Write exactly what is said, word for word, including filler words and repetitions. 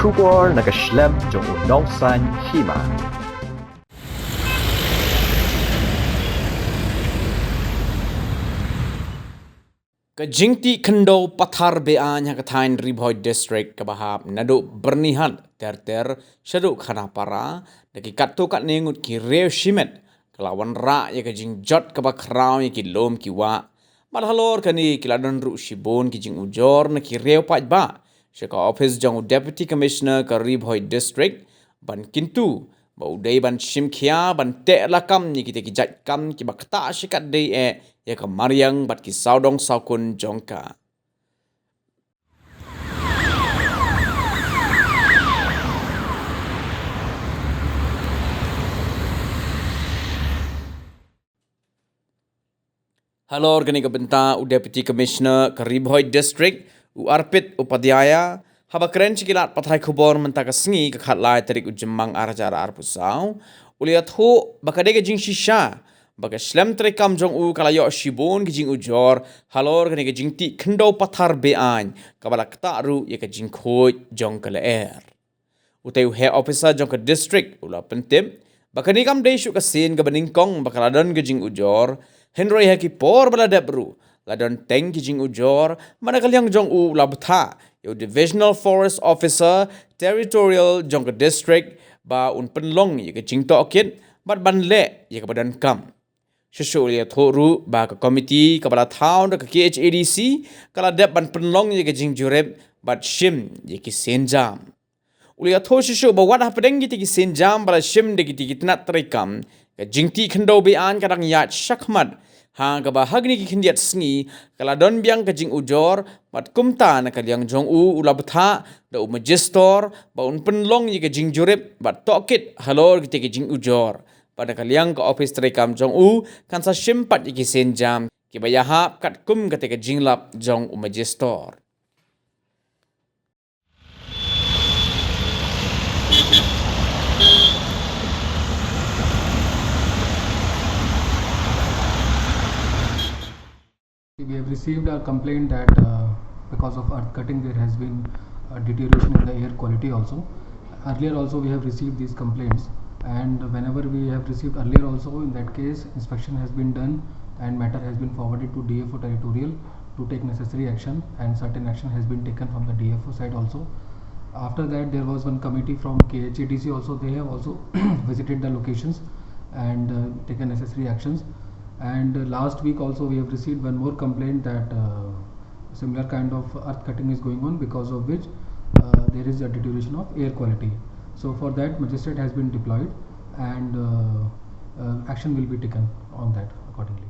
Khubor na ka shlem jong u nongsan hima. Ka jingtih khyndew pathar beaiñ ha ka thaiñ Ri Bhoi District kaba hap naduh Byrnihat ter ter shaduh Khanapara da ki katto katne ngut ki riew shimet ka la wanrah ïa ka jingjot kaba khraw ïa ki lum ki wah. Bad halor kane ki la don ruh shibun ki jingujor na ki riew paidbah sha ka ophis jong u Deputy Commissioner ka Ri Bhoi District ban kyntu ba u dei ban shim khia ban teh lakam ïa kita ki jait kam kiba ktah shikatdei eh ïa ka mariang bad ki sawdong sawkun jong ka. Halor kane ka bynta u Deputy Commissioner ka Ri Bhoi District, u Arpit Upadhyaya, haba kren sha ki lad pathai khubor mynta ka sngi ka khatlai tarik u Jymmang ar hajar arphew saw, u la ïathuh ba ka dei ka jingshisha ba ka shlem treikam jong u ka la ïoh shibun ki jingujor halor kane ka jingtih khyndew pathar beaiñ kaba la ktah ruh ïa ka jingkhuid jong ka lyer. Utei u heh officer jong ka district u la pyntip ba kane kam dei shuh ka sien kaba nyngkong ba ka la don ka jingujor, hynrei ha ki por ba la dep ruh la don teng ki jingujor. Bad na ka liang jong u u la bthah ïa u Divisional Forest Officer Territorial jong ka district ba un pynlong ïa ka jingtohkit bad ban leh ïa kaba donkam. Shuh shuh u la ïathuh ruh ba ka komiti kaba la thaw da ka K H A D C ka la dep ban pynlong ïa ka jingjurip bad shim ïa ki sienjam. U la ïathuh shuh shuh ba wat hapdeng kita ki sienjam ba la shim da kita ki tnat treikam, ka jingtih khyndew beaiñ ka dang ïaid shakhmat, ha kaba ha kine ki khyndiat sngi ka la don biang ka jingujor. Bad kumta na ka liang jong u u la bthah da u Majistor ba un pynlong ïa ka jingjurip bad tohkit halor kita ki jingujor. Bad na ka liang ka ophis treikam jong u kan sa shim pat ïa ki sienjam kiba ïahap katkum kata ka jinglap jong u Majistor. We have received a complaint that, uh, because of earth cutting, there has been a deterioration in the air quality also. Earlier also we have received these complaints, and whenever we have received earlier also, in that case, inspection has been done and matter has been forwarded to D F O Territorial to take necessary action, and certain action has been taken from the D F O side also. After that, there was one committee from K H A D C also. They have also visited the locations and, uh, taken necessary actions. And, uh, last week also, we have received one more complaint that, uh, similar kind of earth cutting is going on, because of which, uh, there is a deterioration of air quality. So for that, magistrate has been deployed, and, uh, uh, action will be taken on that accordingly.